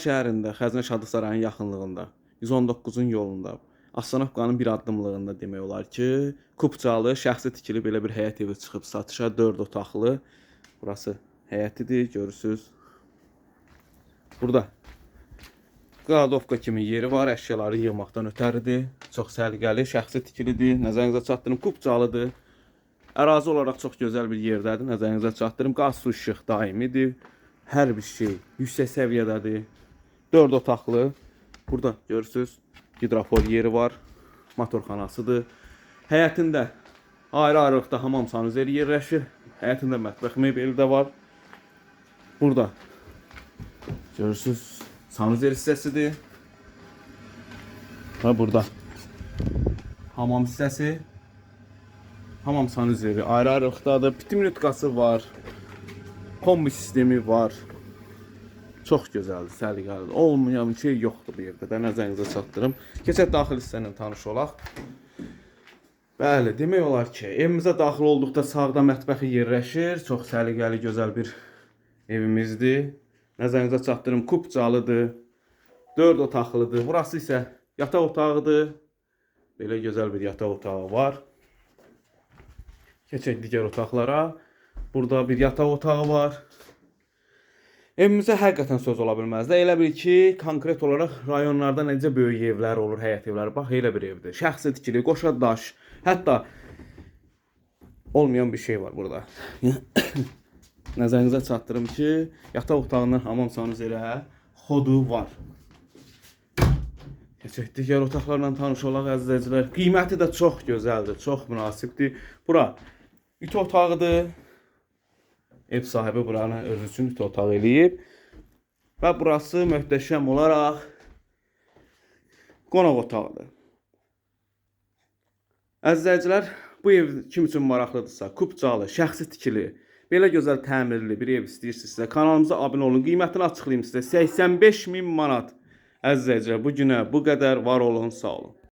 şəhərində, Xəzinə Şadlıq Sarayının yaxınlığında, 119-un yolunda, Astanovkanın bir addımlığında demək olar ki, kupçalı, şəxsi tikili belə bir həyət evi çıxıb satışa, 4 otaqlı. Burası həyətidir, görürsüz. Burada Qladovka kimi yeri var, əşyaları yığmaqdan ötəridir. Çox səliqəli, şəxsi tikilidir. Nəzərinizə çatdırım, kupçalıdır. Ərazi olaraq çox gözəl bir yerdədir. Nəzərinizə çatdırım. Qaz, su, işıq daimidir. Hər bir şey yüksək səviyyədədir. 4 otaqlı. Burada görürsüz, hidrofor yeri var. Motorxanasıdır. Həyətində ayrı-ayrılıqda hamam sanuzeli yerləşir. Həyətində mətbəx mebeli də var. Burada görürsüz, sanuzel hissəsidir. Və burada hamam hissəsi. Hamam sanuzeli ayrı-ayrılıqdadır. Pitiminutkası var. Kombi sistemi var. Çox gözəldir, səliqəlidir. Olmayan bir şey yoxdur bu evdə də, nəzərinizə çatdırım. Keçək daxil hissə ilə tanış olaq. Bəli, demək olar ki, evimizə daxil olduqda sağda mətbəxi yerləşir. Çox səliqəli, gözəl bir evimizdir. Nəzərinizə çatdırım, kupçalıdır. 4 otaqlıdır. Burası isə yataq otağıdır. Belə gözəl bir yataq otağı var. Keçək digər otaqlara. Burada bir yataq otağı var. Evimizə həqiqətən söz ola bilməz də. Elə bil ki, konkret olaraq rayonlarda necə böyük evlər olur, həyət evləri. Bax, elə bir evdir. Şəxsi tikili, qoşa daş, hətta olmayan bir şey var burada. Nəzərinizə çatdırım ki, yataq otağından hamam sanuzelə xodu var. Keçək digər otaqlarla tanış olaq, əziz izləyicilər. Qiyməti də çox gözəldir, çox münasibdir. Bura ütü otağıdır. Ev sahibi buranı özü üçün ütü otağı eləyib. Və burası möhtəşəm olaraq qonaq otağıdır. Əziz izləyicilər, bu ev kim üçün maraqlıdırsa, kupçalı, şəxsi tikili, belə gözəl təmirli bir ev istəyirsinizsə, kanalımıza abunə olun. Qiymətini açıqlayım sizə. 85 min manat. Əziz izləyicilər, bu günə bu qədər, var olun, sağ olun.